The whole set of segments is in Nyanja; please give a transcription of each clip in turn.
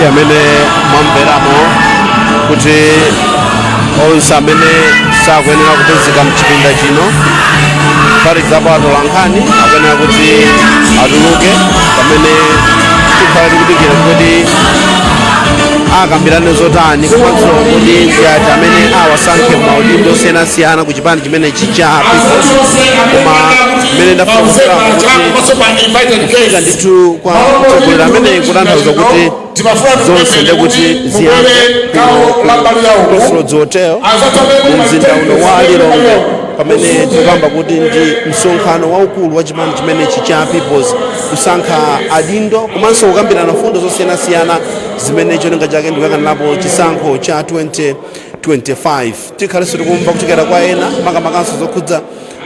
Amene mwamveramo kuti onse amene sakuyenera kupezeka mchipinda chino, kuphatikizapo atolankhani, akuyenera kuti atuluke, pamene tikhala tikudikira kuti akambirane zotani, komanso kuti ndi ati amene awasankhe maudindo osiyanasiyana ku chipani chimenechi cha Peoples. Koma mmene ndafotokozerapo kuti kufika ndithu kwa mtsogoleri amene kutanthauza kuti zonse ndekuti ziyambe kuno ku Crossroads Hotel mu mzinda uno wa Lilongwe, pamene tikukamba kuti ndi msonkhano waukulu wa chipani chimenechi cha Peoples, kusankha adindo komanso kukambirana fundo zosiyanasiyana zimene cholinga chake ndikuyang'anirapo chisankho cha 2025. Tikhalenso tikumva kuchokera kwa ena, makamakanso zokhudza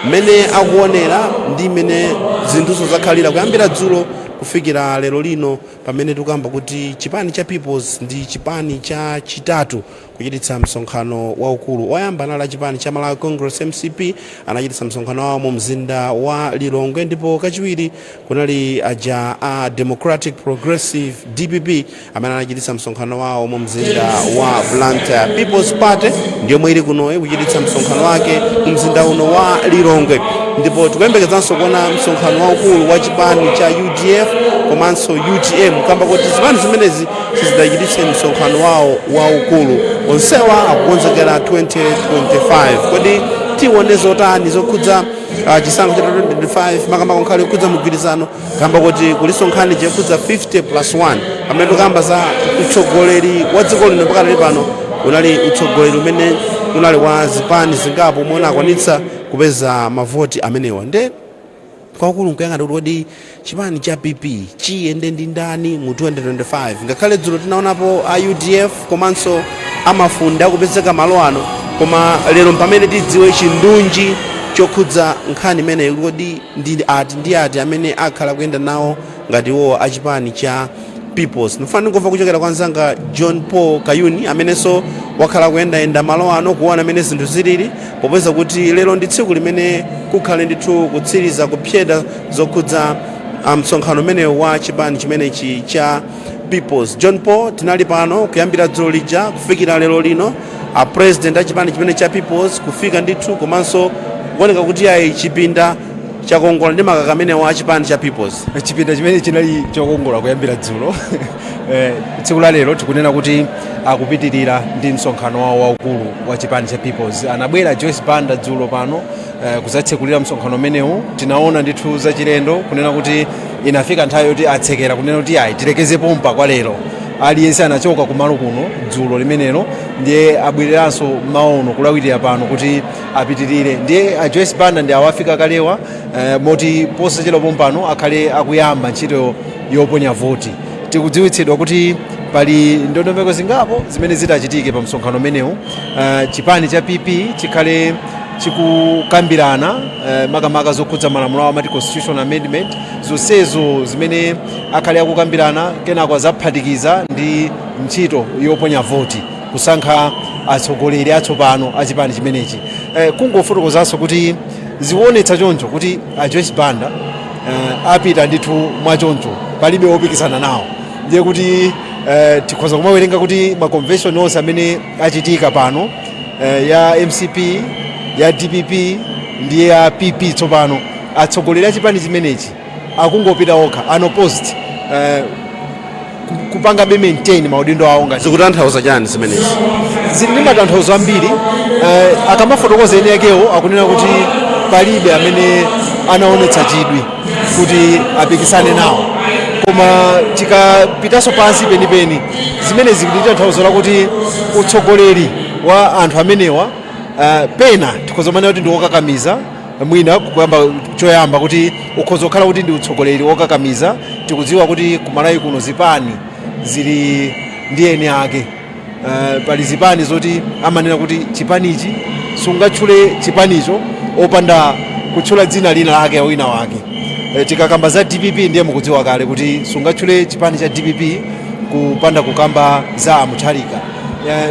mmene akuonera ndi mmene zinthuzo zakhalira kuyambira dzulo kufikira lero lino, pamene tikukamba kuti chipani cha Peoples ndi chipani cha chitatu kuchititsa msonkhano waukulu. Oyamba anali a chipani cha Malawi Congress, MCP, anachititsa msonkhano wawo mu mzinda wa Lilongwe, ndipo kachiwiri kunali aja a Democratic Progressive, DPP, amene anachititsa msonkhano wawo mu mzinda wa Blantyre. Peoples Party ndiyomwe ili kunoyi kuchititsa msonkhano wake mu mzinda uno wa Lilongwe, ndipo tikuyembekezanso kuona msonkhano waukulu wa chipani cha UDF komanso UTM, kamba kuti zipani zimenezi sizidachititse msonkhano wawo waukulu. Onsewa akukonzekera 2025. Kodi tione zotani zokhudza chisankho cha 2025, makamaka nkhani yokhudza mgwirizano, kamba kuti kuliso nkhani yokhudza 50 plus 1? Pamene tikamba za utsogoleri wa dziko lino, pakatali pano unali utsogoleri umene unali wa zipani zingapo omwe unakwanitsa kupeza mavoti amenewa. Nde kwakulu nkuyang'ana kuti kodi chipani cha PP chiyende ndi ndani mu 2025? Ngakhale dzulo tinaonapo a UDF komanso amafunda akupezeka malo ano, koma lero pamene tidziwe chindunji chokhudza nkhani imeneyi, kodi ndi ati ndi ati amene akhala kuyenda nawo ngati iwo achipani cha Peoples? Ndifuna ndingomva kuchokera kwa mzanga John Paul Kayuni, amenenso wakhala kuyendayenda malo ano kuona amene zinthu zilili, popeza kuti lero ndi tsiku limene kukhale ndithu kutsiriza kupyeda zokhudza msonkhano umenewu wa chipani chimenechi cha Peoples. John Paul, tinali pano kuyambira dzulo lija kufikira lero lino, a president a chipani chimene cha Peoples kufika ndithu, komanso kuoneka kuti ayi, chipinda chakongola ndi makaka amenewo a chipani cha Peoples. Chipinda chimene chinali chokongola kuyambira dzulo. Tsiku la lero tikunena kuti akupitirira ndi msonkhano wawo waukulu wa chipani cha Peoples. Anabwera Joyce Banda dzulo pano kuzatsekulira msonkhano umenewu. Tinaona ndithu zachilendo kunena kuti inafika nthawi yoti atsekera, kunena kuti ayi, tilekeze pompa kwa lero. Aliyense anachoka kumalo kuno dzulo limenelo, ndiye abwereranso maono kulawirira pano kuti apitirire. Ndiye a Joyce Banda ndi awafika kalewa, moti posachedwa pompano akhale akuyamba ntchito yoponya voti. Tikudziwitsidwa kuti pali ndondomeko zingapo zimene zitachitike pa msonkhano umenewu. Chipani cha PP chikhale chikukambirana makamaka zokhudza malamulo awo, amati constitutional amendment, zonsezo zimene akhale akukambirana, kenako azaphatikiza ndi ntchito yoponya voti kusankha atsogoleri atsopano a chipani chimenechi. Kungofotokozanso kuti zikuonetsa choncho kuti a Joyce Banda apita ndithu mwachoncho, palibe wopikisana nawo. Ndiye kuti tikhoza kumawerenga kuti ma convention onse amene achitika pano, ya MCP, ya DPP ndi ya PP tsopano, atsogoleri a chipani chimenechi akungopita okha unopposed, kupangabe maintain maudindo awo ngati Zikutanthauza chani zimenezi? Zili ndi matanthauzo ambiri. Akamafotokoza eni akewo akunena kuti palibe amene anaonetsa chidwi kuti apikisane nawo, koma tikapitanso pansi penipeni, zimene zili ndi tanthauzo lakuti utsogoleri wa anthu amenewa, pena tikhoza kumanena kuti ndi wokakamiza. Mwina kuyamba choyamba kuti ukhoza kukhala kuti ndi utsogoleri wokakamiza. Tikudziwa kuti kumalawi kuno zipani zili ndi eni ake. Pali zipani zoti amanena kuti chipanichi sungatchule chipanicho opanda kutchula dzina lina lake wina wake. Tikakamba za DPP, ndiye mukudziwa kale kuti sungatchule chipani cha DPP kupanda kukamba za Amutharika.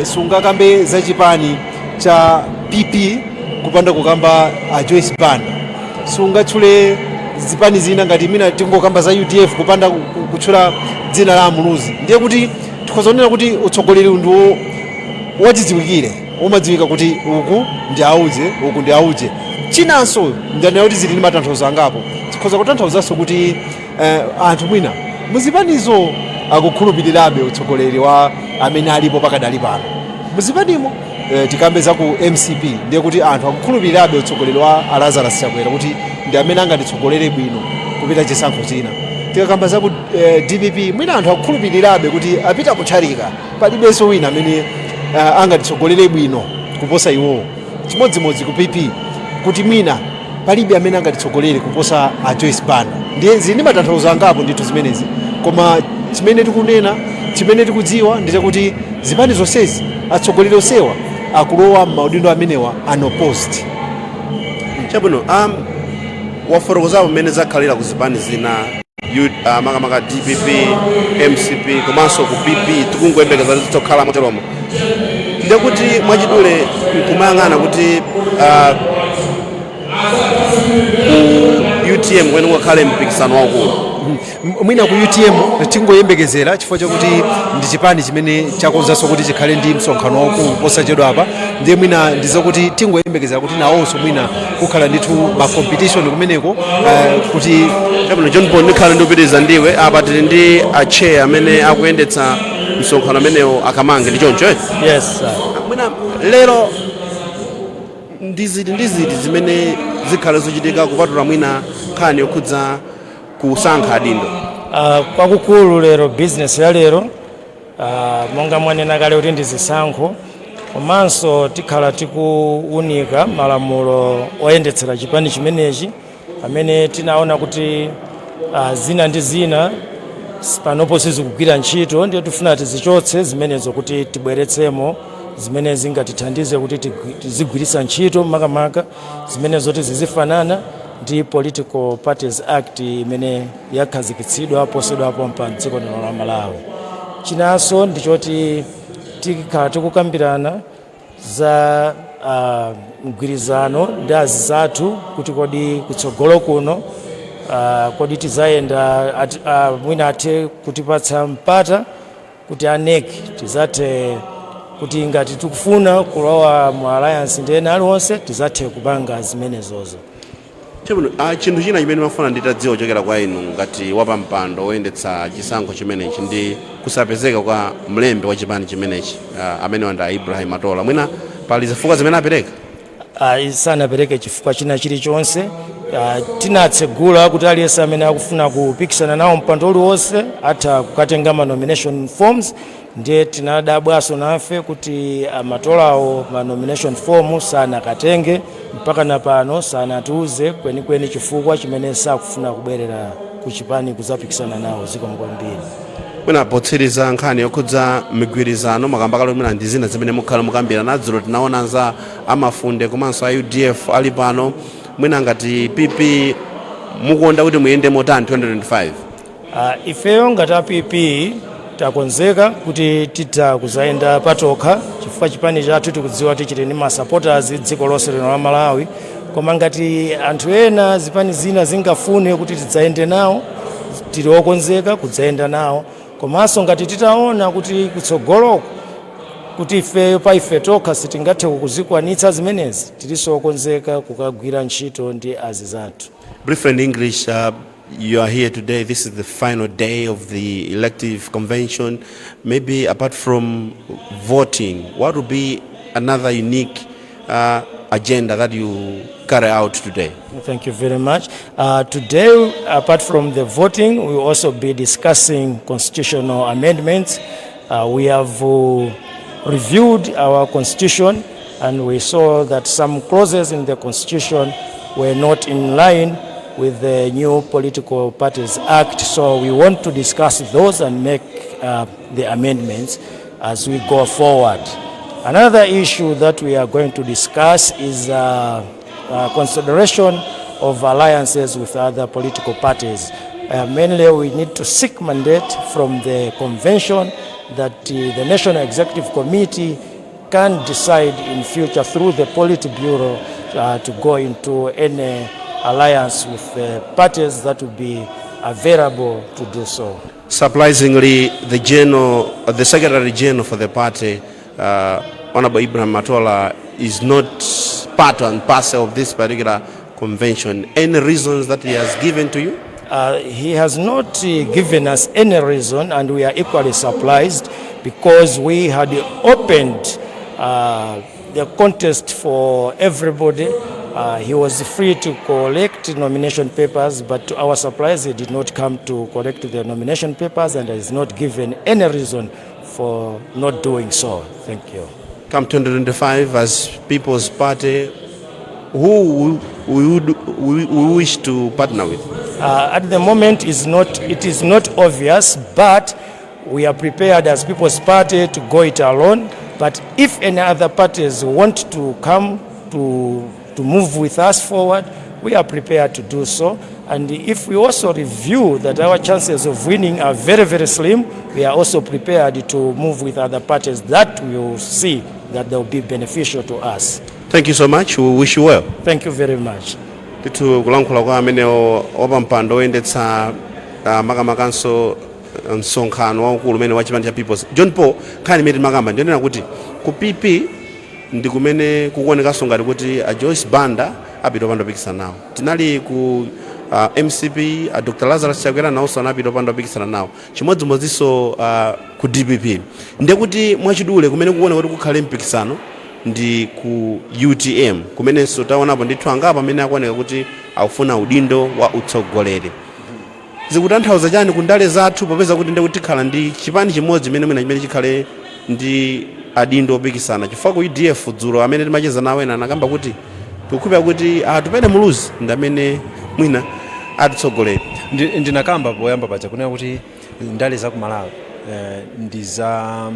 Sungakambe za chipani cha PP kupanda kukamba a Joyce Banda. Sungatchule zipani zina ngati mina, tingokamba za UDF, kupanda kutchula dzina la Amuluzi. Ndiye kuti tikhoza kumanena kuti utsogoleri wa Tikhoza kunena kuti utsogoleri ndiwo wachidziwikire, umadziwika kuti uku ndi auje, uku ndi auje. Chinanso, ndanena kuti zili ndi matanthauzo angapo. Tikhoza kutanthauzanso kuti anthu mwina muzipanizo akukhulupirirabe utsogoleri wa amene alipo pakadali pano muzipanimo. Tikambe za ku MCP, ndiye kuti anthu akukhulupirirabe utsogoleri wa Lazarus Chakwera kuti ndi amene angatitsogolere bwino kupita chisankho china. Tikakamba za ku DPP, mwina anthu akukhulupirirabe kuti a Peter Mutharika, palibenso wina amene angatitsogolere bwino kuposa iwowo. Chimodzimodzi ku PP, kuti mwina palibe amene angatitsogolere kuposa a Joyce Banda. Ndiye zili ndi matanthauzo angapo ndithu zimenezi, koma chimene tikunena, chimene tikudziwa ndi chakuti zipani zonsezi, atsogoleri onsewa akulowa m'maudindo amenewa unopposed. Chabwino, wafotokozapo mmene zakhalira ku zipani zina, makamaka DPP, MCP komanso ku PP. Tikungoyembekeza kuti zitokhala moteromo. Ndekuti mwachidule nkumayang'ana kuti ku UTM kwene kungakhale mpikisano waukulu? Mwina ku UTM tingoyembekezera, chifukwa chakuti ndi chipani chimene chakonzanso kuti chikhale ndi msonkhano waukulu posachedwa apa. Ndiye mwina ndizokuti tingoyembekezera kuti nawonso mwina kukhala ndithu ma competition kumeneko kuti Chabwino, John Paul, ndikhala ndikupitiriza ndiwe. Apa tili ndi a chair amene akuyendetsa msonkhano amenewo, akamange, ndi choncho, eh? Yes, sir. Mwina lero ndiziti ndiziti zimene zikhale zochitika, kupatula mwina nkhani yokhudza kusankha adindo? Kwakukulu lero, business ya lero, monga mwanena kale kuti ndi zisankho, komanso tikhala tikuunika malamulo oyendetsera chipani chimenechi amene tinaona kuti zina ndi zina panopo sizikugwira ntchito. Ndiye tifuna tizichotse zimenezo kuti tibweretsemo zimene zingatithandize kuti tizigwiritsa ntchito, makamaka zimene zoti zizifanana ndi Political Parties Act imene yakhazikitsidwa posachedwapo pa dziko lino la Malawi. Chinanso ndichoti tikhala tikukambirana za mgwirizano ndi azizathu kuti kodi kutsogolo kuno kodi tizayenda mwina athe kutipatsa mpata kuti a NEC tizathe kuti ngati tikufuna kulowa mu alliance ndi ena aliwonse, tizathe kupanga zimenezozo. Chabwino, chinthu china chimene mafuna nditadziwa kuchokera kwa inu ngati wapampando woyendetsa chisankho chimenechi ndi kusapezeka kwa mlembi wa chipani chimenechi, amene wanda Ibrahim Matola. Mwina pali zifukwa zimene apereka? Sanapereke chifukwa china chilichonse. Tinatsegula kuti aliyense amene akufuna kupikisana nawo mpando uliwonse atha kukatenga ma nomination forms. Ndiye tinadabwaso nafe kuti amatolawo ma nomination form sanakatenge. Mpaka na pano sanatiuze kwenikweni chifukwa chimene sakufuna kubwerera ku chipani kuzapikisana nawo. Zikomo kwambiri. Mwina potsiriza, nkhani yokhudza migwirizano, makambakalo, mwina ndi zina zimene mukhala mukambirana. Dzulo tinaona za amafunde komanso a UDF ali pano. Mwina ngati PP mukuonda kuti muyende motani 2025? Ifeyo ngati a PP takonzeka kuti titha kuzayenda patokha, chifukwa chipani chathu tikudziwa kuti chili ndi ma supporters dziko lonse lino la Malawi. Koma ngati anthu ena, zipani zina zingafune kuti tidzayende nawo, tili okonzeka kudzayenda nawo. Komanso ngati titaona kuti kutsogoloko kuti ifeyo pa ife tokha sitingathe kuzikwanitsa zimenezi, tilinso okonzeka kukagwira ntchito ndi azizathu. Briefly in English, you are here today. This is the final day of the elective convention. Maybe apart from voting, what would be another unique agenda that you carry out today? Thank you very much. Today, apart from the voting, we will also be discussing constitutional amendments. We have reviewed our constitution and we saw that some clauses in the constitution were not in line with the new Political Parties Act. So we want to discuss those and make the amendments as we go forward. Another issue that we are going to discuss is consideration of alliances with other political parties. Mainly, we need to seek mandate from the convention that the National Executive Committee can decide in future through the Politburo to go into any alliance with the parties that will be available to do so. Surprisingly, the Secretary General for the party, Honorable Ibrahim Matola, is not part and parcel of this particular convention. Any reasons that he has given to you? He has not given us any reason, and we are equally surprised because we had opened the contest for everybody. He was free to collect nomination papers, but to our surprise, he did not come to collect the nomination papers and has not given any reason for not doing so. Thank you. Come 2025, as People's Party, who we wish to partner with? At the moment, it is not obvious, but we are prepared as People's Party to go it alone. But if any other parties want to come to move with us forward, we are prepared to do so. And if we also review that our chances of winning are very, very slim, we are also prepared to move with other parties that we will see that they will be beneficial to us. Thank you so much. We wish you well. Thank you very much. Ndithu kulankhula kwa amenewo wapampando oyendetsa makamakanso msonkhano waukulu umene wa chipani cha Peoples, John Paul. Nkhani imene timakamba ndionena kuti ku PP ndi kumene kukuonekanso ngati kuti a Joyce Banda apita opanda opikisana nawo. Tinali ku MCP, a Dr Lazarus Chakwera nawonso anapita opanda opikisana nawo, chimodzimodzinso ku DPP. Ndekuti mwachidule kumene kukuoneka kuti kukhale mpikisano ndi ku UTM, kumenenso taonapo ndithu angapo amene akuoneka kuti akufuna udindo wa utsogoleri. Zikutanthauza chani ku ndale zathu, popeza kuti ndekuti tikhala ndi chipani chimodzi chimene mwina chimene chikhale ndi adindo opikisana? Chifukwa ku UDF dzulo amene timacheza nawo ena anakamba kuti tikukhulupirira kuti Atupele Muluzi ndi amene mwina atitsogolera. Ndinakamba poyamba paja kunena kuti ndale za ku Malawi ndi za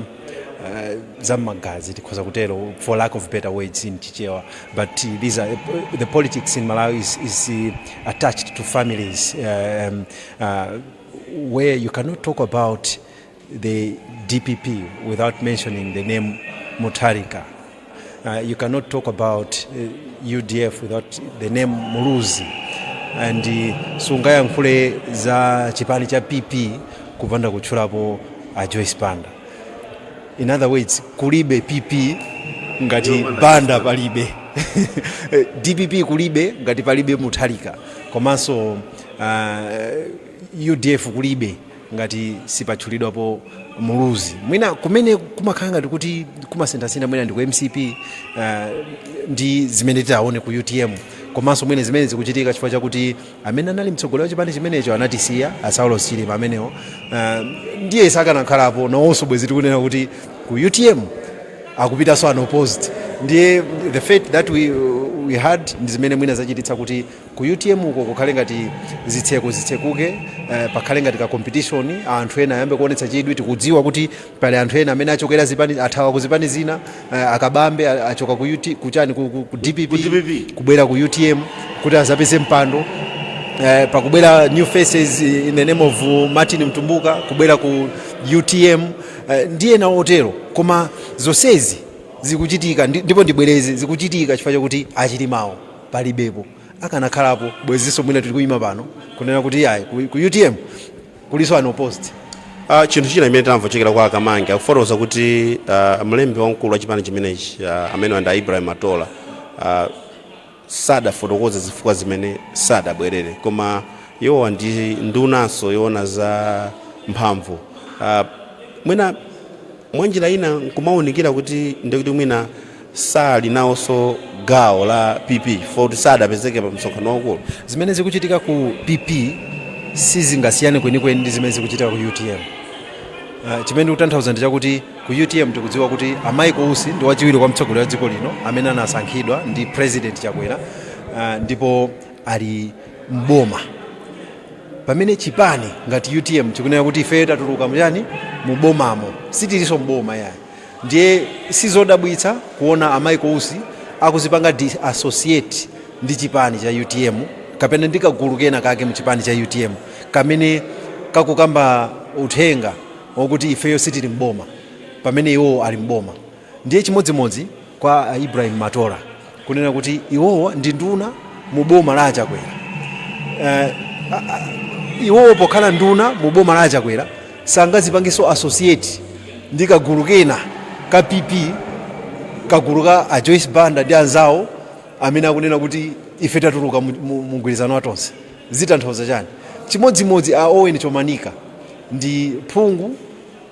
mmagazi, tikhoza kutero, for lack of better words in Chichewa, but these are the politics in Malawi is attached to families, where you cannot talk about the DPP without mentioning the name Mutharika. You cannot talk about UDF without the name Muluzi, and sungayankhule za chipani cha PP kupanda kutchulapo a Joyce Banda. In other words, kulibe PP ngati Banda palibe, DPP kulibe ngati palibe Mutharika, komanso UDF kulibe ngati sipatchulidwapo Muluzi. Mwina kumene kumakhala ngati kuti kumasinthasintha mwina ndi ku MCP ndi zimene titaone ku UTM, komanso mwina zimene zikuchitika chifukwa chakuti amene anali mtsogoleri wa chipani chimenecho anatisiya, a Saulos Chilima amenewo. Ndiye sakanakhalapo nawonso bwezi tikunena kuti ku UTM akupitanso unopposed. Ndiye the fate that we had ndi zimene mwina zachititsa kuti ku UTM uko kukhale ngati zitseko zitsekuke, pakhale ngati ka competition, anthu ena ayambe kuonetsa chidwi. Tikudziwa kuti pali anthu ena amene achokera zipani, athawa ku zipani zina, akabambe achoka ku UT, kuchani, ku DPP, Ku DPP. Kubwera ku UTM kuti azapeze mpando. Pakubwera new faces in the name of Martin Mtumbuka kubwera ku UTM, ndiye nawo otero. Koma zonsezi zikuchitika ndipo ndibwereze, zikuchitika chifukwa chakuti achilimawo palibepo. Akanakhalapo bwezinso mwina tili kuyima pano kunena kuti ayi, ku UTM kuliso unopposed. Chinthu china imene tamva kuchokera kwa Akamange, akufotokoza kuti mlembi wamkulu wa chipani chimenechi, amene wanda Ibrahim Matola, sadafotokoze zifukwa zimene sadabwerere, koma iwowa ndi ndunanso yoona za mphamvu. Mwina mwanjira ina nkumawunikira kuti ndikuti mwina sali nawonso gawo la PP chifukwa kuti sadapezeke pa msonkhano waukulu. Zimene zikuchitika ku PP sizingasiyane kwenikweni ndi zimene zikuchitika ku UTM. Chimene ndikutanthauza ndi chakuti ku UTM tikudziwa kuti a Michael Usi ndi wachiwiri kwa mtsogoleri wa dziko lino amene anasankhidwa ndi President Chakwera, ndipo ali mboma, pamene chipani ngati UTM chikunena kuti ife tatuluka muchani, mubomamo, sitilinso mboma yayi. Ndiye sizodabwitsa kuona a Michael Usi akuzipanga disassociate ndi chipani cha UTM kapena ndi kagulu kena kake mu chipani cha UTM kamene kakukamba uthenga wokuti ifeyo sitili mboma, pamene iwowo ali mboma. Ndiye chimodzimodzi kwa Ibrahim Matola, kunena kuti iwowo ndi nduna mu boma la Chakwera. Iwowo pokhala nduna mu boma la Chakwera Sangazipangenso associate ndi kagulu kena ka PP, kagulu ka a Joyce Banda ndi anzawo amene akunena kuti ife tatuluka mu mgwirizano wa Tonse. Zitanthauza chani? Chimodzimodzi a Owen Chomanika, ndi phungu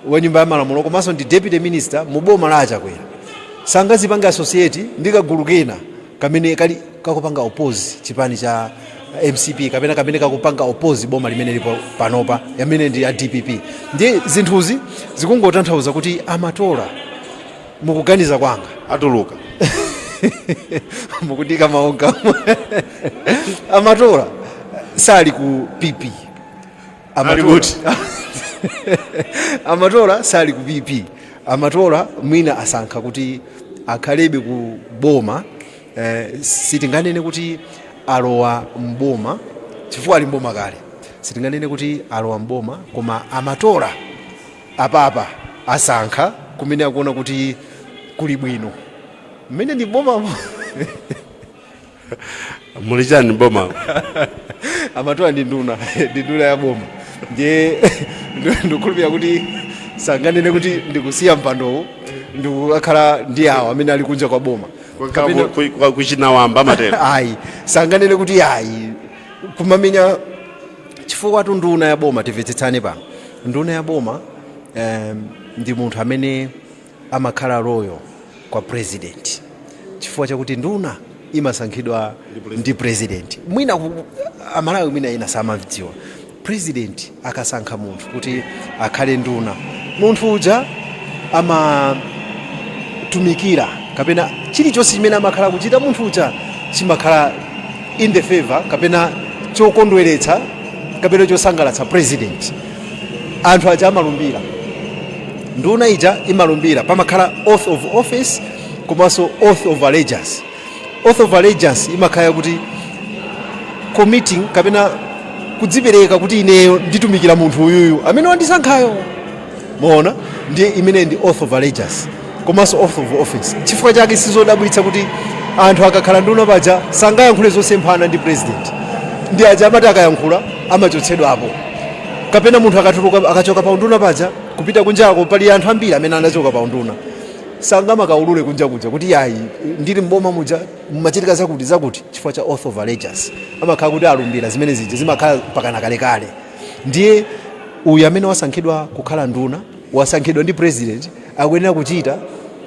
wa Nyumba ya Malamulo komanso ndi deputy minister mu boma la Achakwera, sangazipange associate ndi kagulu kena kamene kali kakupanga oppose chipani cha MCP kapena kamene kakupanga oppose boma limene lipo panopa, yamene ndi ya DPP. Ndiye zinthuzi zikungotanthauza kuti Amatola, mukuganiza kwanga, atuluka. Mukudika maonga. Amatola sali ku PP. Ali kuti? Amatola sali ku PP. Amatola mwina asankha kuti akhalebe ku boma. Sitinganene kuti alowa mboma chifukwa ali mboma kale. Sitinganene kuti alowa mboma, koma Amatola apapa asankha kumene akuona kuti kuli bwino, mmene ndi bomamo. Muli chani mboma? Amatola ndi nduna ya boma. Ndiye ndikukhulupirira kuti sanganene kuti ndikusiya mpandowu, ndikukakhala ndi awo amene ali kunja kwa boma. Kuchinawamba amatero. Ayi, sanganene kuti ayi, kumamenya, chifukwa tu nduna ya boma, timvetsetsane pano, nduna ya boma ndi munthu amene amakhala loyal kwa president, chifukwa chakuti nduna imasankhidwa ndi president. Mwina Amalawi mwina ina samadziwa, president akasankha munthu kuti akhale nduna, munthu uja amatumikira kapena chilichonse chimene amakhala kuchita munthu uja chimakhala in the favor kapena chokondweretsa kapena chosangalatsa president. Anthu aja amalumbira, nduna ija imalumbira, pamakhala oath of office komanso oath of allegiance. Oath of allegiance imakhala kuti committing kapena kudzipereka kuti ineyo nditumikira munthu uyuyu amene wandisankhayo, moona. Ndiye imene ndi oath of allegiance komanso oath of office. Chifukwa chake sizodabwitsa kuti anthu akakhala nduna paja sangayankhule zosemphana ndi president. Ndi aja amati akayankhula amachotsedwapo, kapena munthu akatuluka, akachoka pa unduna paja kupita kunjako, pali anthu ambiri amene anachoka pa unduna, sangamakaulule kunja kuja kuti yayi, ndili mboma muja mumachitika zakuti zakuti, chifukwa cha oath of allegiance. Amakhala kuti alumbira, zimene zija zimakhala pakana kalekale. Ndiye uyu amene wasankhidwa kukhala nduna, wasankhidwa ndi president, akuyenera kuchita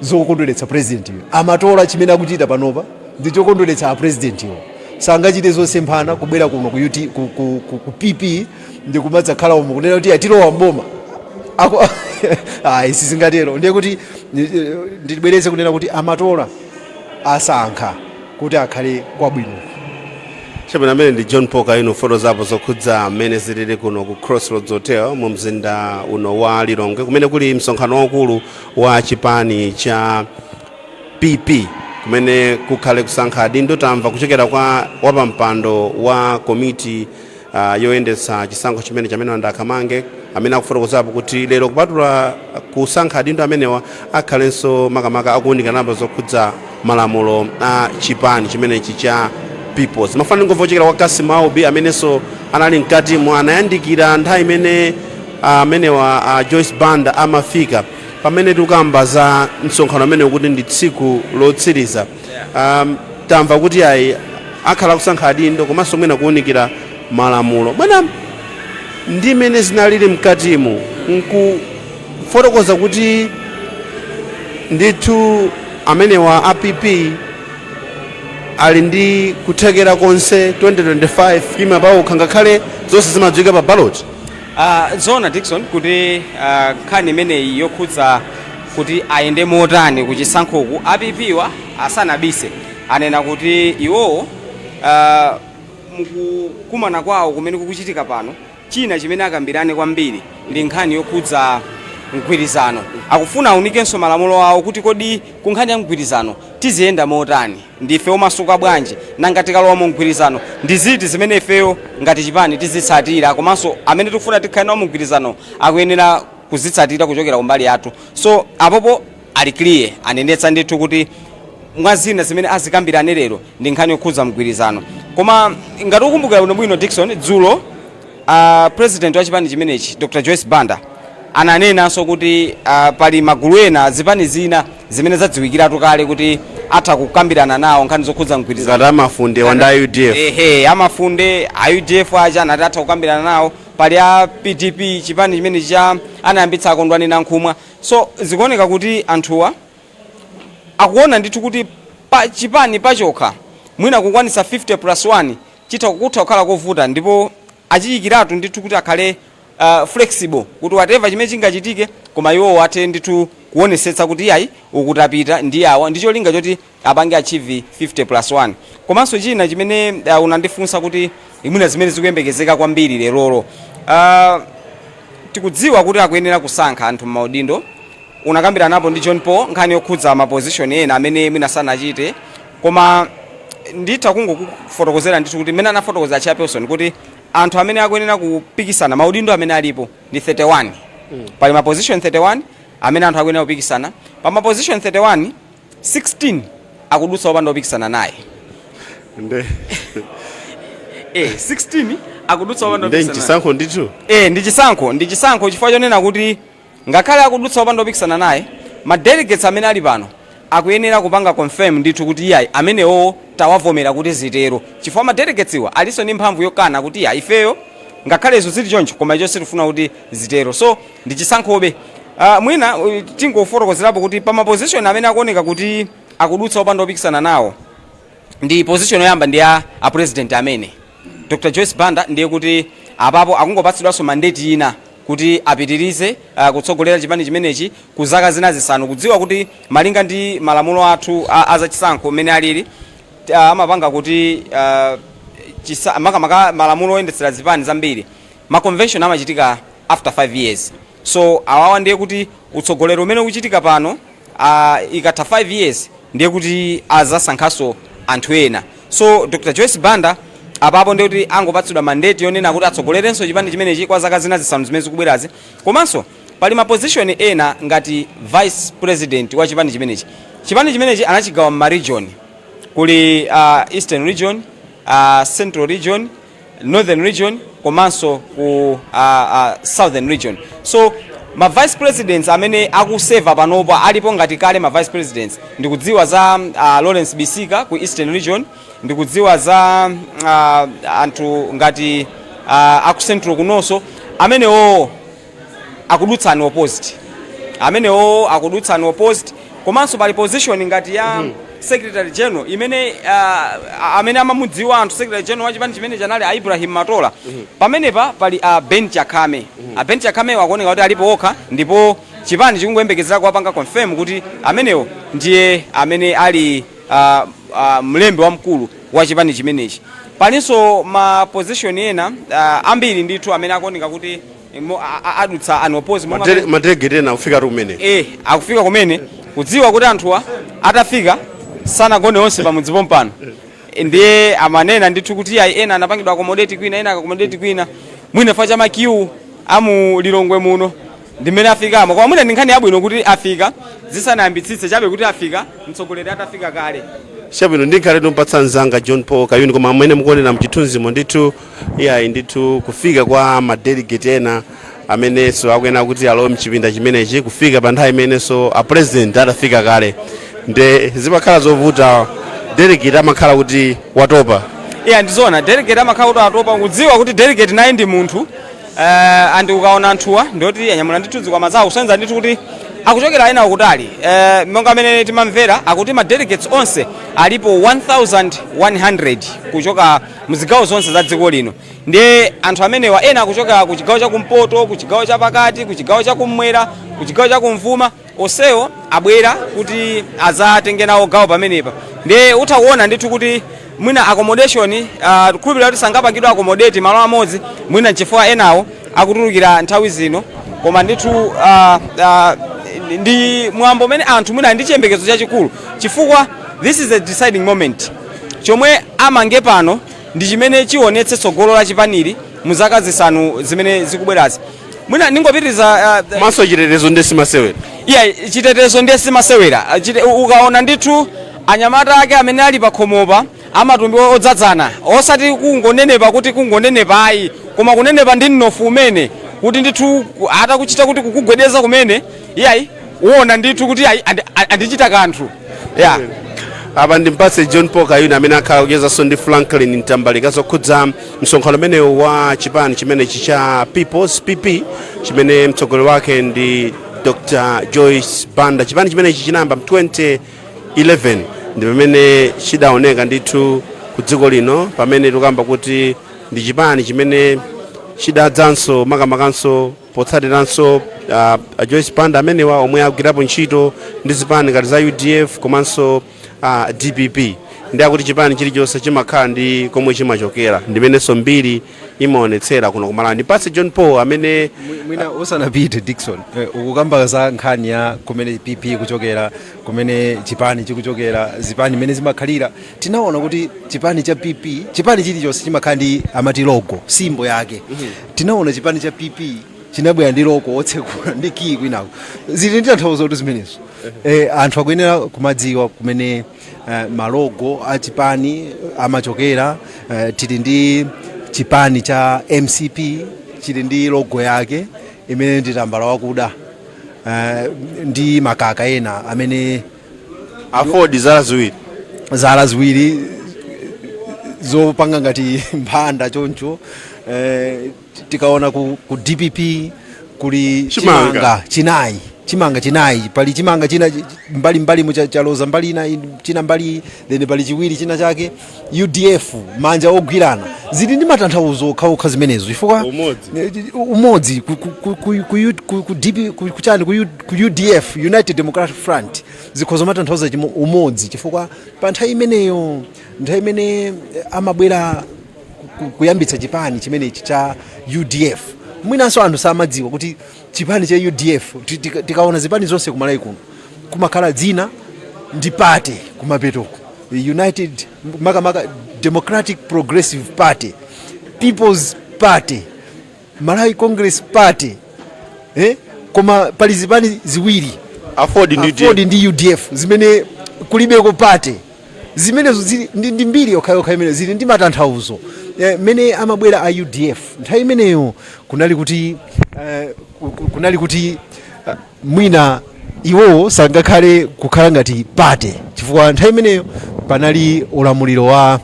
zokondweretsa president iwo. Amatola chimene akuchita panopa ndi chokondweretsa a president iwo. Sangachite zosemphana kubwera kuno ku, UT, ku PP ndi kumadzakhala umu kunena kuti atilowa mboma. Ayi, sizingatero. Ndiye kuti ndibwereze kunena kuti Amatola asankha kuti akhale kwabwino. Chabwino, amene ndi John Paul Kaino, fotozapo zokhudza mmene zilili kuno ku Crossroads Hotel mu mzinda uno wa Lilongwe, kumene kuli msonkhano waukulu wa chipani cha PP, kumene kukhale kusankha adindo. Tamva kuchokera kwa wapampando wa komiti yoyendetsa chisankho chimene chamene Andakhamange, amene akufotokozapo kuti lero, kupatula kusankha adindo amenewa, akhalenso makamaka akuwunikanapo zokhudza malamulo a chipani chimenechi cha Peoples. Mafana ngomva kuchokera kwa Kasim Aubi, amenenso anali mkatimo, anayandikira nthawi imene amenewa Joyce Banda amafika, pamene tikukamba za msonkhano amene kuti ndi tsiku lotsiriza. Tamva kuti ayi, akhala kusankha adindo komanso mwina kuwunikira malamulo. Bwana, ndi mmene zinalili mkatimu, nkufotokoza kuti ndithu amenewa a PP ali ndi kuthekera konse 2025 kima pawokha, ngakhale zonse zimadziwika pa ballot? Zoona Dickson, kuti nkhani imeneyi yokhudza kuti ayende motani kuchisankhoku, a PP wa asanabise, anena kuti iwowo mukukumana kwawo kumene kukuchitika pano, china chimene akambirane kwambiri ndi nkhani yokhudza mgwirizano. Akufuna aunikenso malamulo awo kuti kodi ku nkhani ya mgwirizano tiziyenda motani, ndife omasuka bwanji, nanga tikalowa mu mgwirizano ndi ziti zimene ifeyo ngati chipani tizitsatira, komanso amene tikufuna tikhale nawo mu mgwirizano akuyenera kuzitsatira kuchokera kumbali yathu. So apopo ali clear, anenetsa ndithu kuti mwa zina zimene azikambirane lero ndi nkhani yokhudza mgwirizano. Koma ngati ukumbukira bwinobwino Dickson, dzulo president wa chipani chimenechi, Dr Joyce Banda, Ananenanso kuti pali magulu ena, zipani zina zimene zadziwikiratu kale kuti atha kukambirana nawo nkhani zokhudza mgwirizano. Ngati amafunde wanda UDF. Ehe, amafunde a UDF aja anati atha kukambirana nawo. Pali a PDP, chipani chimene cha anayambitsa Akondwani Nankhumwa. So zikuoneka kuti anthuwa akuona ndithu kuti pa chipani pachokha mwina kukwanisa 50 plus 1 chitha kukutha kukhala kovuta, ndipo achiyikiratu ndithu kuti akhale flexible kuti whatever chimene chingachitike, koma iwowo athe ndithu kuonesetsa kuti iyayi, ukutapita ndi awa, ndi cholinga choti apange achieve 50 plus 1. Komanso china chimene unandifunsa kuti mwina zimene zikuyembekezeka kwambiri lerolo, tikudziwa kuti akuyenera kusankha anthu m'maudindo. Unakambira napo ndi John Paul nkhani yokhudza ma position ena amene mwina sanachite, koma nditha kungokufotokozera ndithu kuti mmene anafotokoza chairperson kuti anthu amene akuyenera kupikisana maudindo amene alipo ndi 31. Pali ma position 31 amene anthu akuyenera kupikisana. Pa ma position 31, 16 akudutsa opanda kupikisana naye. Nde 16 akudutsa opanda nde kupikisana naye. Nchisankho ndithu. Ndi chisankho, ndi chisankho, chifukwa chonena kuti ngakhale akudutsa opanda kupikisana naye, ma delegates amene ali pano akuyenera kupanga confirm ndithu kuti iyayi, amenewo tawavomera kuti zitero, chifukwa ma delegates iwa alinso ndi mphamvu yokana kuti iya, ifeyo ngakhale izo zili choncho, koma icho sitifuna kuti zitero. So ndi chisankhobe. Mwina tingofotokozerapo kuti pa ma position amene akuoneka kuti akudutsa opanda kupikisana nawo, ndi position yoyamba ndi ya a president amene Dr Joyce Banda. Ndiye kuti apapo akungopatsidwanso mandate ina kuti apitirize kutsogolera chipani chimenechi ku zaka zina 5, kudziwa kuti malinga ndi malamulo athu azachisankho mmene alili, amapanga kuti makamaka malamulo oyendetsera zipani zambiri, ma convention amachitika after 5 years. So awawa ndiye kuti utsogoleri umene ukuchitika pano, ikatha 5 years ndiye kuti azasankhanso anthu ena. So Dr Joyce Banda apapo ndiye kuti angopatsidwa mandate yonena kuti atsogolerenso chipani chimenechi kwa zaka zina 5 zimene zikubwerazi. Komanso pali ma position ena ngati vice president wa chipani chimenechi. Chipani chimenechi anachigawa m'ma region. Kuli Eastern Region, Central Region, Northern Region komanso ku Southern Region. So ma vice presidents amene akuseva panopo alipo ngati kale ma vice presidents, ndikudziwa za Lawrence Bisika ku Eastern Region, ndikudziwa za anthu ngati aku Central kunonso, amenewo akudutsa unopposed, amenewo akudutsa unopposed. Komanso pali position ngati ya secretary general imene amene amamudziwa anthu, secretary general wa chipani chimene chanali a Ibrahim Matola. Pamenepa pali a Ben Chakhame. A Ben Chakhame akuoneka kuti alipo okha, ndipo chipani chikungoyembekezera kuwapanga confirm kuti amenewo ndiye amene ali mlembi wamkulu wa chipani chimenechi. Palinso ma position ena ambiri ndithu amene akuoneka kuti adutsa unopposed monga Ma delegate ena akufika kumene. Akufika kumene, kudziwa kuti anthuwa atafika sanagone onse pamudzi pompano. Ndiye amanena ndithu kuti ayi, ena anapangidwa accommodate kwina, ena accommodate kwina, mwina fa cha ma queue amu Lilongwe muno ndimene afikamo. Koma mwina ndi nkhani yabwino kuti afika zisanayambitsitse chabe, kuti afika mtsogoleri atafika kale. Chabwino, ndikhale ndimpatsa mzanga John Paul Kayuni. Koma amene mukuonera mchithunzimo ndithu, iyayi ndithu, kufika kwa ma delegate ena amenenso akuyenera kuti alowe mchipinda chimenechi, kufika pa nthawi imenenso a president atafika kale, nde zimakhala zovuta, delegate amakhala kuti watopa. Iya, ndizona, delegate amakhala kuti atopa, kudziwa kuti delegate naye ndi munthu. Andi ukaona anthuwa ndoti anyamula ndithu zikwama zawo, kusonyeza ndithu kuti akuchokera ena kutali. Monga amene timamvera akuti ma delegates onse alipo 1100 kuchoka mzigawo zonse za dziko lino. Ndiye anthu amenewa ena akuchoka ku chigawo chakumpoto, ku chigawo chapakati, ku chigawo chakummwera, ku chigawo chakumvuma, onsewo abwera kuti azatenge nawo gawo pamenepa. Ndiye utha kuona ndithu kuti mwina accommodation, kukhulupirira kuti sangapangidwe accommodate malo amodzi, mwina nchifukwa enawo akutulukira nthawi zino. Koma ndithu ndi mwambo umene anthu mwina ndi chiyembekezo chachikulu, chifukwa this is a deciding moment. Chomwe amange pano ndi chimene chionetse tsogolo la chipanili mu zaka 5 zimene zikubwerazi. Mwina ndingopitiriza. Komanso chitetezo ndi simasewera. Iya, chitetezo ndiye simasewera. Ukaona ndithu anyamata ake amene ali pakhomopa, amatumbi odzadzana, osati kungonenepa kuti kungonenepa ayi, koma kunenepa ndi mnofu umene Kuti ndithu atakuchita kuti kukugwedeza kumene, iyayi, uwona ndithu kuti ayi, andichita kanthu ya. Apa ndimpatse John Paul Kayuni amene akhala kuchezanso ndi Franklin Mtambalika zokhudza msonkhano umenewu wa chipani chimenechi cha Peoples, PP, chimene mtsogoleri wake ndi Dr Joyce Banda. Chipani chimenechi chinayamba mu 2011, ndi pamene chidaoneka ndithu ku dziko lino, pamene tikamba kuti ndi chipani chimene chidadzanso makamakanso potsatiranso Joyce Banda amenewa, omwe agwirapo ntchito ndi zipani ngati za UDF komanso DPP. Ndi akuti chipani chilichonse chimakhala ndi komwe chimachokera, ndimenenso mbiri imaonetsera kuno kumalawi. Ndipatse John Paul amene Mwina usanapite, Dickson, ukukamba za nkhani ya kumene PP kuchokera, kumene chipani chikuchokera, zipani imene zimakhalira. Tinaona kuti chipani cha PP, chipani chilichonse chimakhala ndi amati logo, symbol yake. Tinaona chipani cha PP chinabwera ndi logo otsekula ndi key kwinako. Zili ndi tanthauzo kuti zimenezo anthu akuyenera kumadziwa kumene ma logo a chipani amachokera. Tili ndi chipani cha MCP, chili ndi logo yake imene ndi tambala wakuda ndi makaka ena amene AFORD, zala ziwiri. Zala ziwiri zopanga ngati mphanda choncho. Tikaona ku DPP kuli Chimanga. Chimanga chinayi, chimanga chinayi. Pali chimanga china mbali mbali mu chaloza mbali ina, china mbali, then pali chiwiri china chake. UDF, manja ogwirana. Zili ndi matanthauzo okhaokha zimenezo chifukwa Umodzi. Umodzi ku DP, kuchani, ku UDF, United Democratic Front, zikhoza matanthauza umodzi, chifukwa pa nthawi imeneyo, nthawi imene amabwera kuyambitsa chipani chimenechi cha UDF, mwinanso anthu samadziwa kuti chipani cha UDF, tikaona zipani zonse kumalawi kuno, kumakhala dzina ndi party kumapetoko, United, makamaka Democratic Progressive Party, People's Party, Malawi Congress Party, eh? Koma pali zipani ziwiri, AFORD ndi AFORD ndi UDF, zimene kulibeko party. Zimenezo zili ndi mbiri yokhayokha imene zili ndi matanthauzo. Mmene amabwera a UDF nthawi imeneyo, kunali kuti mwina iwowo sangakhale kukhala ngati party, chifukwa nthawi imeneyo panali ulamuliro wa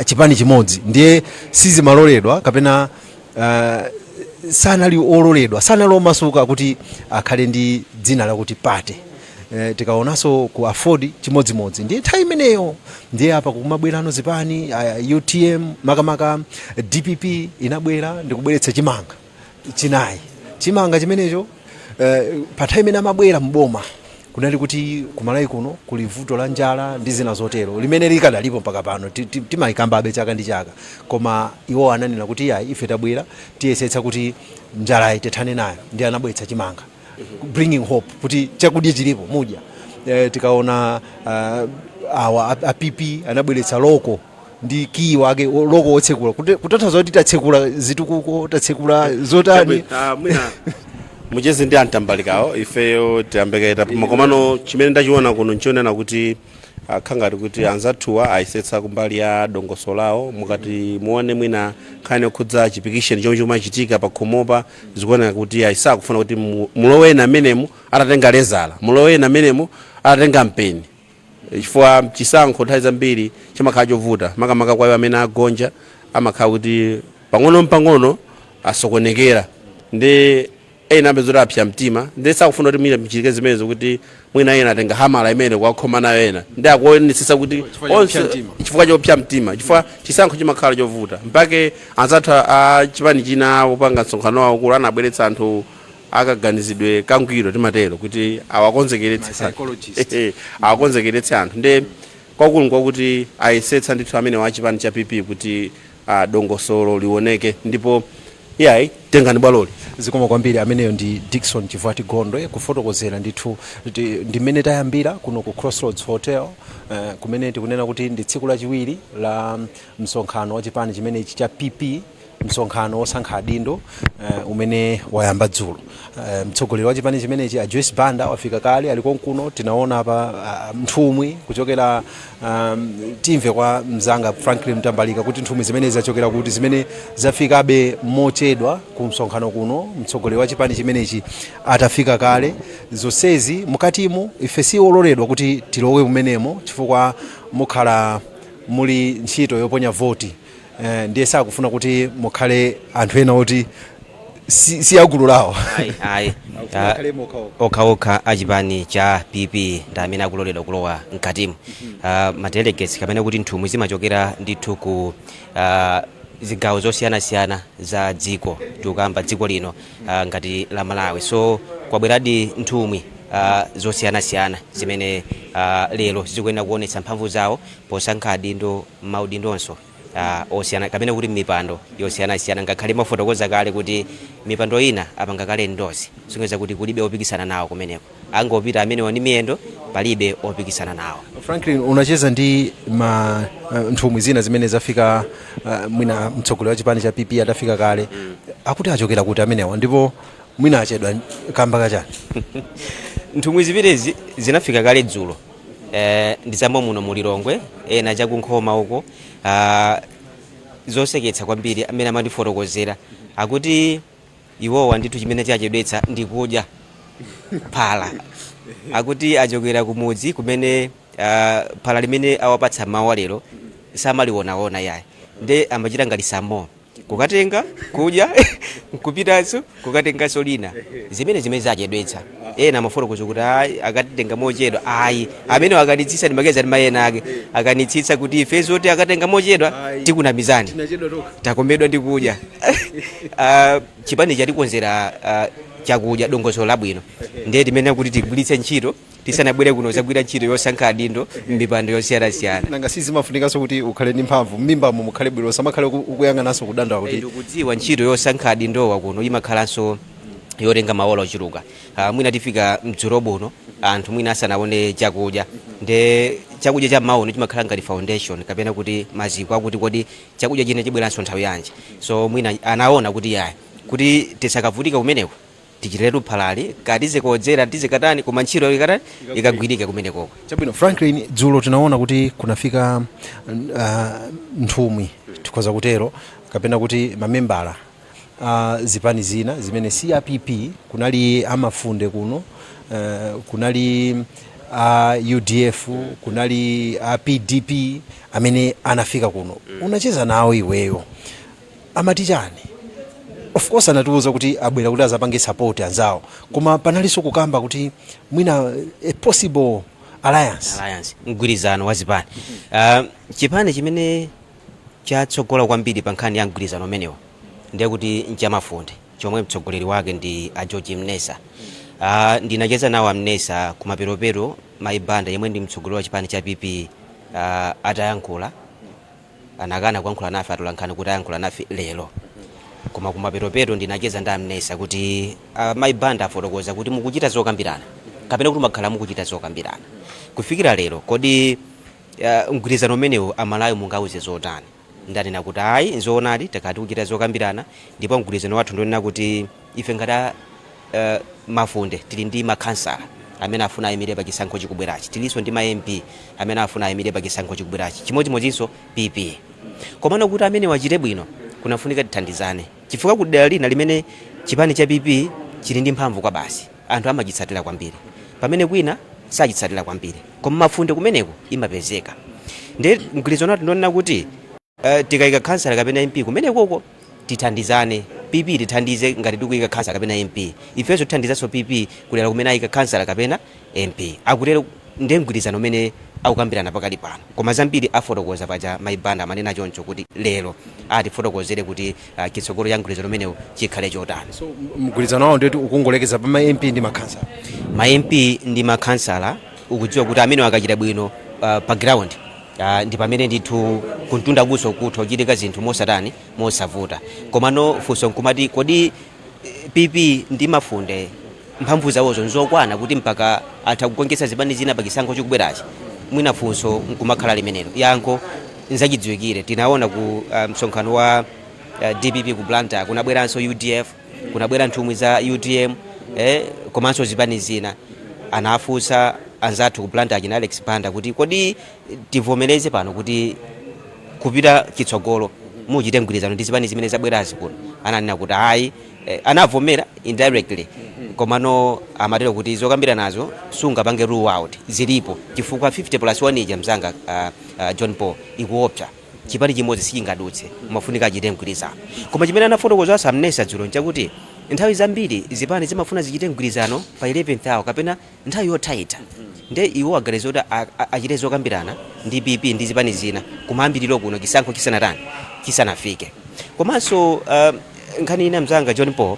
chipani chimodzi, ndiye sizimaloledwa kapena sanali ololedwa, sanali omasuka kuti akhale ndi dzina lakuti party. Tikaonanso ku AFORD chimodzimodzi. Ndiye nthawi imeneyo, ndiye apa kumabwerano zipani UTM, makamaka DPP inabwera ndikubweretsa chimanga chinayi. Chimanga chimenecho, pa nthawi imene amabwera mboma, kunali kuti kumalawi kuno kuli vuto la njala ndi zina zotero, limene likadalipo mpaka pano, timayikambabe chaka ndi chaka. Koma iwo ananena kuti yayi, ife tabwera, tiyesetsa kuti njalayi tithane nayo, ndi anabweretsa chimanga, bringing hope kuti chakudya chilipo, mudya. Tikaona awa a PP anabweretsa logo ndi key wake, logo wotsekula, kutanthauza kuti tatsekula zitukuko, tatsekula zotani. Mwina mucheze ndi antambalikawo, ifeyo tiyambeketa. Komano chimene ndachiona kuno nchionena kuti akhangati kuti anzathuwa ayesetsa kumbali ya dongosolo lawo. Mukati muone mwina nkhani yokhudza chipikisheni chomwe chimachitika pa khomopa, zikuoneka kuti ayisakufuna kuti mulowena amenemu atatenga lezala, mulowena amenemu atatenga mpeni, chifukwa chisankho nthawi zambiri chimakhala chovuta, makamaka kwa iwo amene agonja, amakhala kuti pang'ono mpang'ono asokonekera, ndi ena apeza kuti apsa mtima. Ndi sakufuna kuti mwina mchitike zimenezo, kuti mwina ena atenga hamala imene kuwakhoma nayo ena, ndi akuonetsetsa kuti Chifukwa chopsa onse mtima. Chifukwa chopsa mtima, chifukwa chisankho chimakhala chovuta. Mpake anzathu a chipani china kupanga msonkhano wawo kulu anabweretsa anthu akaganizidwe kangwiro, timatero, kuti awakonzekeretse Psychologist. Awakonzekeretse anthu. Ndi kwakulu nkwakuti ayesetsa ndithu amene wa chipani cha PP kuti dongosolo lioneke. Ndipo iyayi, tengani bwaloli. Zikomo kwambiri. Ameneyo ndi Dickson Chivwati Gondwe kufotokozera ndithu ndi mmene tayambira kuno ku Crossroads Hotel, kumene tikunena kuti ndi tsiku lachiwiri la msonkhano wa chipani chimenechi cha PP. msonkhano wosankha adindo umene wayamba dzulo. Mtsogoleri wa chipani chimenechi, a Joyce Banda, wafika kale, ali konkuno. Tinaona pa nthumwi kuchokera, timve kwa mzanga Franklin Mtambalika kuti nthumwi zimene zachokera kuti, zimene zafikabe mochedwa ku msonkhano kuno mtsogoleri wa chipani chimenechi atafika kale. Zonsezi mukatimu ife si ololedwa kuti tilowe mumenemo chifukwa mukhala muli ntchito yoponya voti, ndiye sakufuna kuti mukhale anthu ena oti si agulu lawo. Ayi, ayi. Akufuna akhale okhaokha. Okhaokha achipani cha PP ndi amene akuloledwa kulowa mkatimu. Ma delegates kapena kuti nthumwi zimachokera ndithu ku zigawo zosiyanasiyana za dziko, tikukamba dziko lino ngati la Malawi. So kwabweradi nthumwi zosiyanasiyana zimene lero zikuyenera kuonetsa mphamvu zawo posankha adindo, maudindonso osiyana kapena kuti mipando yosiyanasiyana, ngakhale mafotokoza kale kuti mipando ina apanga kale ndozi zongeza kuti kulibe opikisana nawo kumeneko, angopita amenewa ndi miyendo, palibe opikisana nawo. Franklin, unacheza ndi ma nthumwi zina zimene zafika mwina mtsogoleri wa chipani cha PP atafika kale. Akuti achokera kuti amenewa, ndipo mwina achedwa kamba kachani? Nthumwi zimenezi zinafika kale dzulo, ndizambo muno mulilongwe, ena chakunkhoma uko. Zoseketsa kwambiri, amene amandifotokozera akuti iwowa ndithu chimene chachedwetsa ndi kudya phala. Akuti achokera kumudzi kumene phala limene awapatsa mawa lero samalionaona yayi, nde amachita ngati samo kukatenga, kudya, nkupitanso kukatenganso lina, zimene zachedwetsa. Ena amafotokoza kuti ayi, akatitenga mochedwa ayi, amene akanitsitsa ndi makeza ndi mayena ake akanitsitsa kuti ife zoti akatenga mochedwa tikunamizani, takomedwa ndi kudya. Chipani chatikonzera chakudya, dongosolo labwino, ndiye timene kuti tigwiritse ntchito tisanabwere kuno zagwira ntchito yosankha adindo m'mipando yosiyanasiyana. Nanga sizimafunikanso kuti ukhale ndi mphamvu, m'mimbamo mukhale bwino, samakhale ukuyang'ananso kudandaula kuti Ndikudziwa ntchito yosankha adindowa kuno imakhalanso yotenga maola ochuluka. Mwina tifika mdzulo buno anthu mwina asanaone chakudya, nde chakudya cha maono chimakhala ngati foundation kapena kuti maziko akuti kodi chakudya china chibweranso nthawi yanji. So mwina anaona kuti yayi, kuti tisakavutika kumeneko, tichitiretu phalali katizikodzera, tizikatani, koma ntchito ikatani, ikagwirike kumenekoko. Chabwino, Franklin, dzulo tinaona kuti kunafika nthumwi, tikhoza kutero, kapena kuti mamembala a zipani zina zimene si a PP. Kunali amafunde kuno, kunali a UDF, kunali a PDP amene anafika kuno. Unacheza nawo iweyo, amati chani? Of course anatiuza kuti abwera kuti azapange support anzawo, koma panalinso kukamba kuti mwina a possible alliance. Alliance, mgwirizano wa zipani. Chipani chimene chatsogola kwambiri pa nkhani ya mgwirizano umenewo ndiye kuti nchamafunde, chomwe mtsogoleri wake ndi a George Mnesa. Ndinacheza nawo amnesa kumaperopero Mayi Banda, yemwe ndi mtsogoleri wa chipani cha PP, atayankhula. Anakana kuyankhula nafe atolankhani kuti ayankhula nafe lero, koma kumaperopero ndinacheza ndi amnesa kuti Mayi Banda afotokoza kuti mukuchita zokambirana kapena kuti makhala mukuchita zokambirana kufikira lero, kodi mgwirizano umenewu Amalawi mungauze zotani? Ndanena kuti ayi, nzoonadi, takhala tikuchita zokambirana, ndipo mgwirizano wathu ndionena kuti ife ngati mafunde tili ndi makhansala amene afuna ayimire pa chisankho chikubwerachi, tilinso ndi ma MP amene afuna ayimire pa chisankho chikubwerachi, chimodzimodzinso PP. Komano kuti amene wachite bwino kunafunika tithandizane, chifukwa ku dera lina limene chipani cha PP chili ndi mphamvu kwa basi, anthu amachitsatira kwambiri, pamene kwina sachitsatira kwambiri, koma mafunde kumeneko imapezeka. Ndiye mgwirizano wathu ndionena kuti tikayika khansala kapena MP kumenekoko, tithandizane, PP tithandize ngati tikuyika khansala kapena MP, ifenso tithandizanso PP kudera kumene ayika khansala kapena MP, akutero. Ndiye mgwirizano umene akukambirana pakali pano, koma zambiri afotokoza paja Mayi Banda amanena choncho kuti lero atifotokozere kuti chitsogolo cha mgwirizano umenewu chikhale chotani. So mgwirizano wawo ndeti ukungolekeza pa ma MP ndi makhansala? Ma MP ndi makhansala. Ukudziwa kuti amene akachita bwino pa ground, ndi pamene ndithu kuntunda kuso kutha kuchitika zinthu mosatani, mosavuta. Komano funso nkumati, kodi PP ndi mafunde mphamvu zawozo nzokwana kuti mpaka atha kugonjetsa zipani zina pa chisankho chikubwerachi? Mwina funso nkumakhala limenelo, yankho nzachidziwikire. Tinaona ku msonkhano wa DPP ku Blantyre, kunabweranso UDF, kunabwera nthumwi za UTM, komanso zipani zina. Anafunsa anzathu ku Blantyre, achina Alex Banda, kuti kodi tivomereze pano kuti kupita chitsogolo muchite mgwirizano ndi zipani zimene zabwerazi kuno? Ananena kuti ayi, anavomera indirectly, komano amatero kuti zokambira nazo sungapange rule out, zilipo, chifukwa 50 plus 1 ija, mzanga John Paul, ikuopsa. Chipani chimodzi sichingadutse, umafunika achite mgwirizano. Koma chimene anafotokoza a Mnesa dzulo nchakuti nthawi zambiri zipani zimafuna zichite mgwirizano pa 11th hour kapena nthawi yothaitha. Nde iwo aganiza kuti achite zokambirana ndi PP ndi zipani zina kumayambiriro kuno, chisankho chisanatani, chisanafike. Komanso nkhani ina, mzanga John Paul,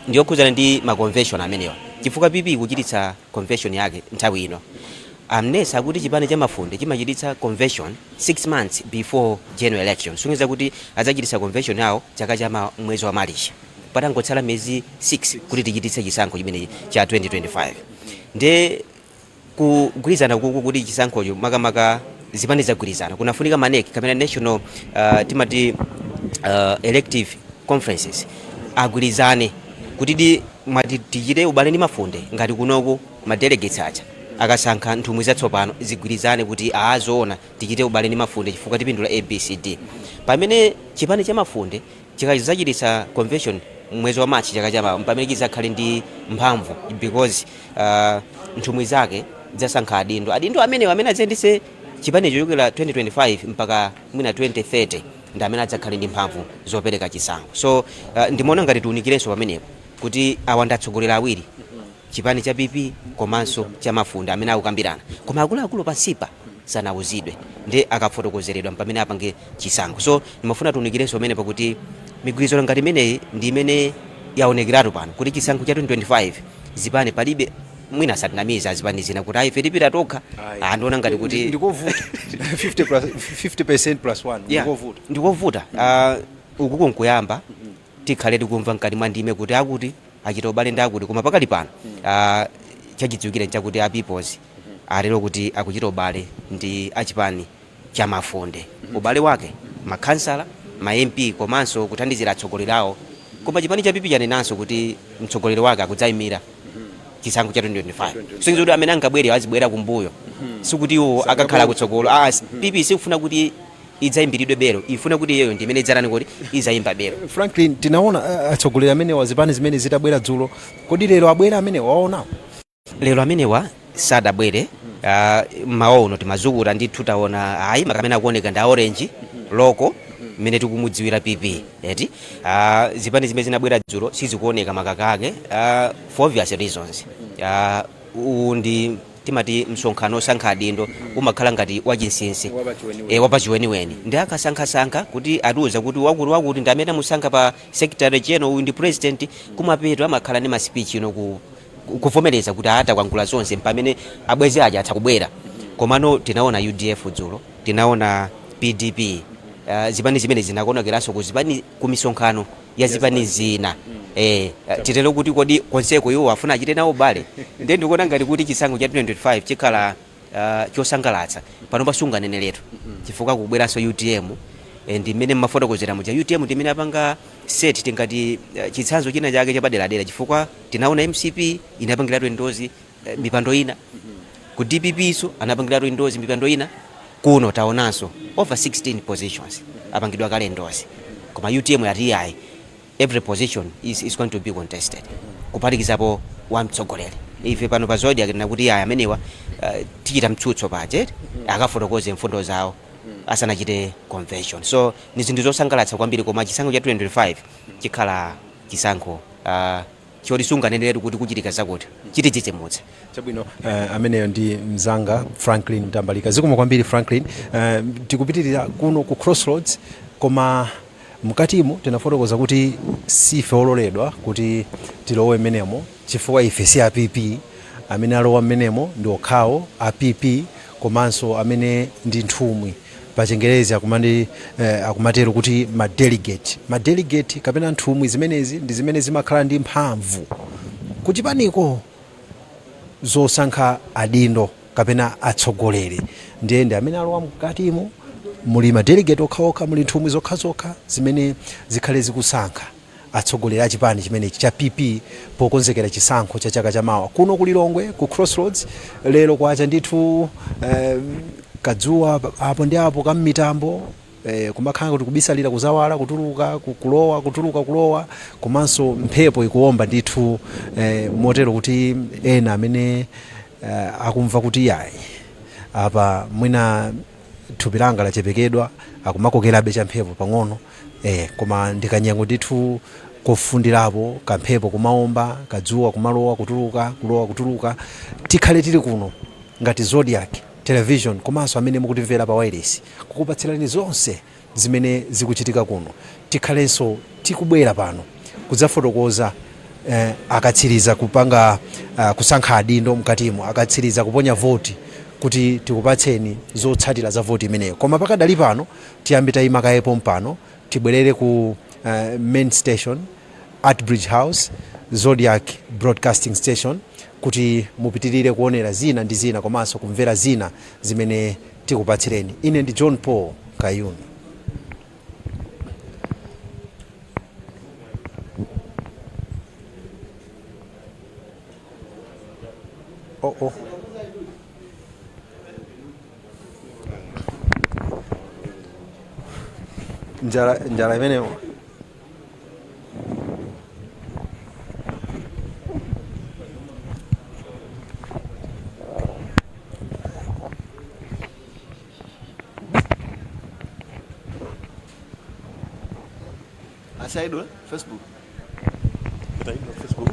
ndiyokhudzana ndi ma convention amenewa, chifukwa PP ikuchititsa convention yake nthawi ino. A Mnesa akuti chipani cha Mafunde chimachititsa convention 6 months before general election, sonyeza kuti adzachititsa convention yawo chaka cha mwezi wa Marichi, patangotsala miyezi 6 kuti tichititse chisankho chimenechi cha 2025. Nde kugwirizana kuku kuti chisankhocho, makamaka zipani zagwirizana, kunafunika ma NEC kapena national timati elective conferences, agwirizane kuti di mwati tichite ubale ndi Mafunde. Ngati kunoku ma delegates aja akasankha nthumwi zatsopano, zigwirizane kuti aazoona tichite ubale ndi Mafunde chifukwa tipindula ABCD. Pamene chipani cha Mafunde chikazachititsa convention mwezi wa March chaka chamawa, pamene chizakhale ndi mphamvu, because nthumwi zake zasankha adindo, adindo amenewo amene adzayendetse chipanicho chokera 2025 mpaka mwina 2030, ndi amene adzakhale ndi mphamvu zopereka chisankho. So ndimaona ngati tiunikirenso pamenepo kuti awa ndi atsogoleri awiri, chipani cha PP komanso cha Mafunde, amene akukambirana, koma akuluakulu pansipa sanawuzidwe. Ndi akafotokozeredwa pamene apange chisankho. So ndimafuna tiunikirenso pamenepo kuti migwirizano ngati imeneyi ndi imene yaonekeratu pano kuti chisankho cha 2025 zipani palibe mwina asatinamiza azipani zina kuti ayi, ife tipita tokha. Andiona ngati kuti Ndikovuta, 50 plus 50% plus 1. Ndikovuta. Ndikovuta. Ukuko nkuyamba, tikhale tikumva mkati mwa ndime kuti akuti achita ubale ndi akuti, koma pakali pano chachidziwikire nchakuti a Peoples alero kuti akuchita ubale ndi achipani cha Mafunde, ubale wake makhansala, ma MP, komanso kuthandizira atsogoleri awo. Koma chipani cha PP chanenanso kuti mtsogoleri wake akudzayimira chisankho cha 2025, so kuti amene angabwere azibwera kumbuyo, sikuti iwo akakhala kutsogolo. PP sikufuna kuti idzayimbiridwe belo, ifuna kuti iyeyo ndi imene idzatani, kuti izayimba belo. Franklin, tinaona atsogoleri amene wa zipani zimene zitabwera dzulo. Kodi lero abwera amene waona? Lero amenewa sadabwere. Mawa uno timazukuta ndithu, taona ayi, makamene akuoneka ndi a orange loko mmene tikumudziwira PP eti. Zipani zimene zinabwera dzulo sizikuoneka makaka ake, for obvious reasons. Uwu ndi timati msonkhano osankha adindo, umakhala ngati wachinsinsi, wapachiweniweni, ndi akasankhasankha kuti atiuza kuti wakuti wakuti ndi amene amusankha pa secretary general, uyu ndi president. Kumapeto amakhala ndi ma speech ino kuvomereza kuti atakwangula zonse, pamene abwezi aja atha kubwera. Komano tinaona UDF dzulo, tinaona PDP, zipani zimene zinakonekeranso ku zipani, ku misonkhano ya zipani zina. Titero kuti kodi konseko iwo afuna achite nawo ubale? Ndiye ndikuona ngati kuti chisankho cha 2025 chikhala chosangalatsa. Pano pasunganeneretu chifukwa kubweranso UTM, ndi mmene mmafotokozera muja, UTM ndi imene apanga set tingati chitsanzo china chake chapaderadera, chifukwa tinaona MCP inapangiratu endorse mipando ina, ku DPP so anapangiratu endorse mipando ina, kuno taonanso over 16 positions apangidwa kale endorse. Koma UTM yati ayi, every position is going to be contested, kuphatikizapo wamtsogoleri. Ife pano pa Zodiak tinakuti aya amenewa tichita mtsutso paje akafotokoze mfundo zawo asanachite convention. So ni zinthu zosangalatsa kwambiri, koma chisankho cha 2025 chikhala chisankho choti sunganeneretu kuti kuchitika zakuti, chitidzidzimutsa. Chabwino, ameneyo ndi mzanga Franklin Mtambalika. Zikomo kwambiri, Franklin. Tikupitirira kuno ku Crossroads, koma mkatimo tinafotokoza kuti sife ololedwa kuti tilowe mmenemo chifukwa ife si a PP. Amene alowa mmenemo ndi okhawo a PP komanso amene ndi nthumwi, pa Chingerezi akumatero kuti ma delegate, ma delegate kapena nthumwi zimenezi ndi zimene zimakhala ndi mphamvu kuchipaniko zosankha adindo kapena atsogoleri. Ndiye ndi amene alowa mkatimo. Muli madelegate okhaokha, muli nthumwi zokhazokha zimene zikhale zikusankha atsogoleri a chipani chimenechi cha PP pokonzekera chisankho cha chaka chamawa. Kuno ku Lilongwe ku Crossroads lero kwacha ndithu, kadzuwa apo ndi apo kammitambo, kumakhala kuti kubisalira kuzawala, kutuluka, kulowa, kutuluka, kulowa, komanso mphepo ikuwomba ndithu, motero kuti ena amene akumva kuti yayi, apa mwina thupi langa lachepekedwa, akumakokerabe cha mphepo pang'ono, koma ndikanyengo ndithu kofundirapo, kamphepo kumaomba, kadzuwa kumalowa, kutuluka, kulowa, kutuluka. Tikhale tili kuno ngati Zodiak Television komanso amene mukutimvera pa wireless kukupatsirani zonse zimene zikuchitika kuno. Tikhalenso tikubwera pano kudzafotokoza akatsiriza kupanga kusankha adindo mkatimo, akatsiriza kuponya voti, kuti tikupatseni zotsatira za voti imeneyo. Koma pakadali pano tiyambe tayima kaye pompano, tibwerere ku main station, at Bridge House, Zodiak Broadcasting Station, kuti mupitirire kuonera zina ndi zina komanso kumvera zina zimene tikupatsireni. Ine ndi John Paul Kayuni. Oh. Njala, njala imeneyo. Asaidwe Facebook. Facebook.